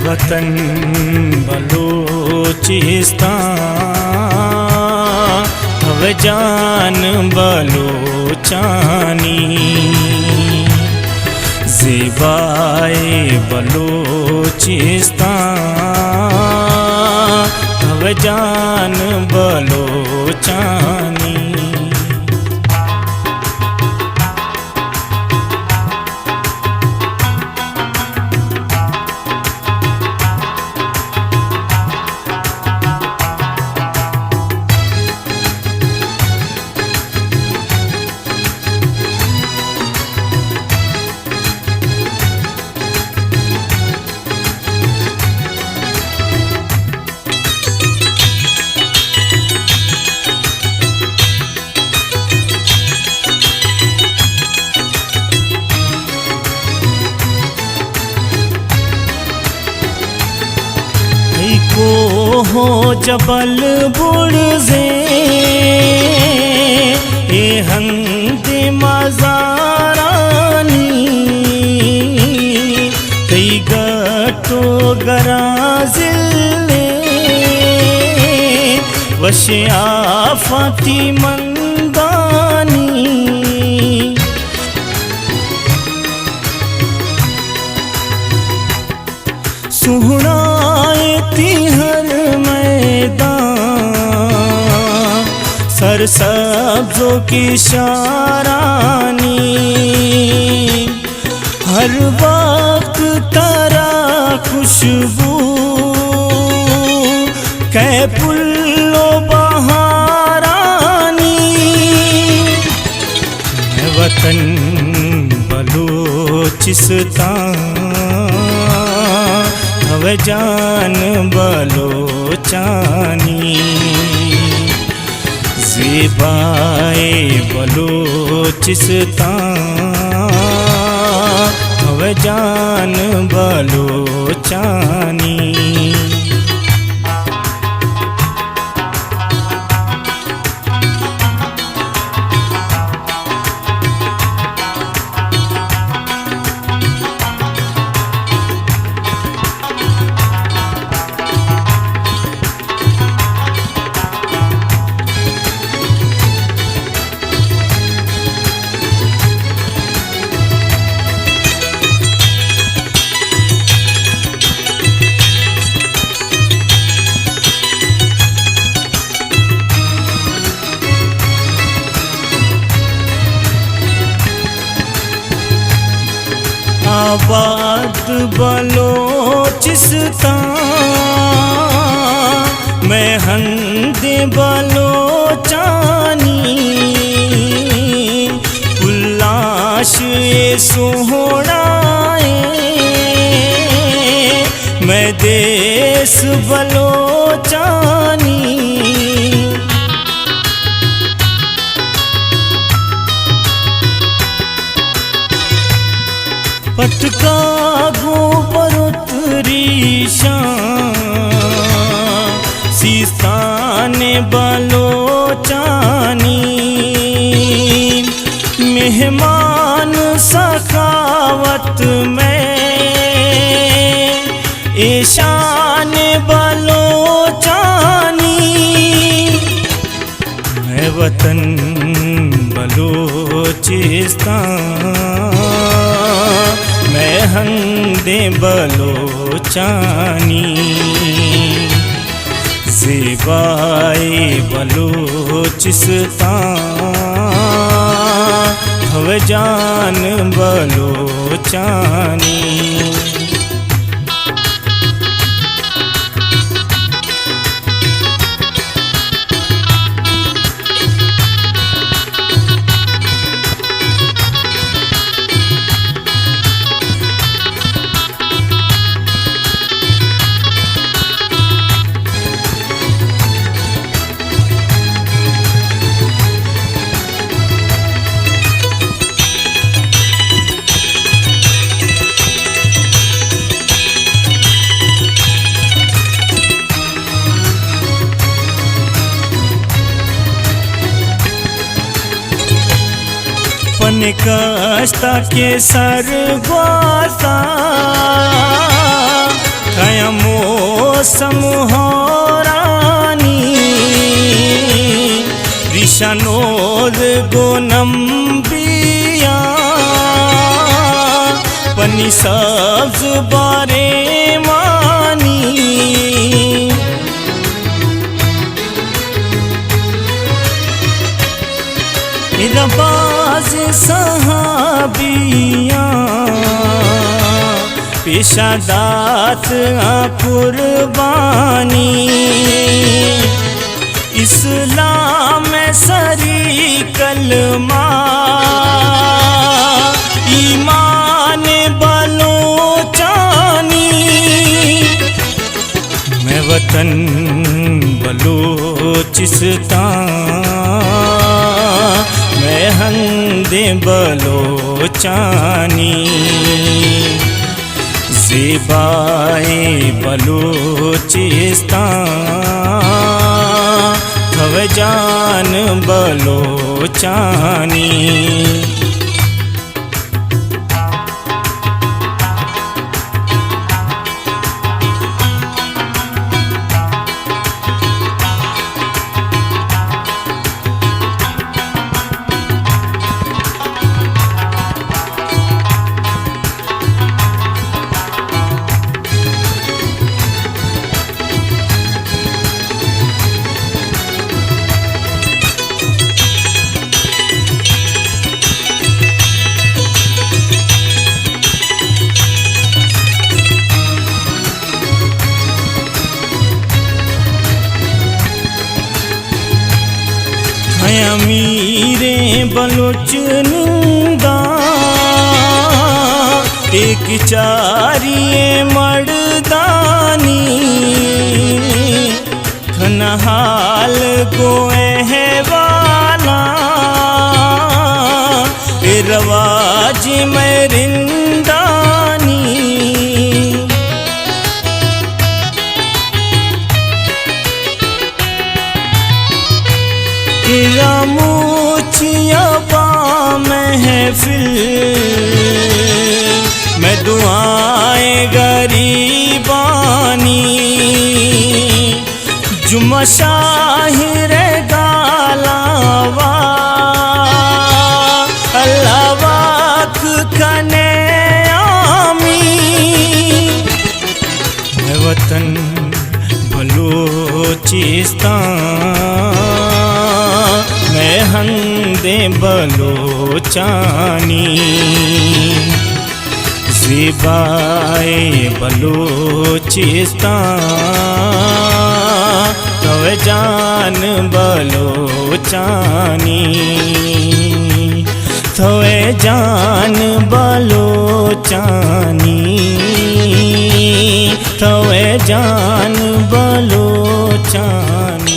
وطن بلوچستان، تو جان بلوچانی، زیبائے بلوچستان، تو جان بلوچانی۔ تئی کوہ و جبل بڑزیں، اے ہند مزارانی، تئی گٹ و گرازلیں، وشیں آفاتی مندانی۔ سہنا اے تئی ہر میدان، سرسبز و کشارانی، ہر وقت ترا خوشبو کئے پھل و بہارانی۔ وطن بلوچستان، تو جان بلوچانی، زیبائے بلوچستان، تو جان بلوچانی۔ آباد بلوچستان، مئے ہند بلوچانی، پلاش اے سوہڑائیں، مئے دیس بلوچانی۔ پٹکا گوں برت ریشاں، سیستان بلوچانی، مہمان سخاوت مئے، ایشان بلوچانی۔ مئے وطن بلوچستان، مئے ہند بلوچانی، زیبائے بلوچستان، تو جان بلوچانی۔ پنکشتہ کہ سر گواتاں، سمہارانی، ریشانود گونم بیا، پنی سبز بارے مانی۔ ادا باز صحابیاں پیشا دات آ قربانی۔ اسلام سری کلمہ ایمان بلوچانی۔ مئے وطن بلوچستان، مئے ہندیں بلوچانی۔ زیبائیں بلوچستان، تھوئے جان بلوچانی۔ کھیا میریں بلوچ نندا، ایک چاری مڑدانی۔ کھنا حال گوں احوالاں، اے رواج مئے رندانی۔ اے راموچیا با محفل، مئے دعائیں غریبانی۔ جمعہ شاہر گالاوا، اللہ واک کنے آمین۔ مئے وطن بلوچستان، مئے ہندیں بلوچانی۔ زیبائیں بلوچستان، تھوئے جان بلوچانی۔ تھوئے جان بلوچانی، تھوئے جان بلوچانی۔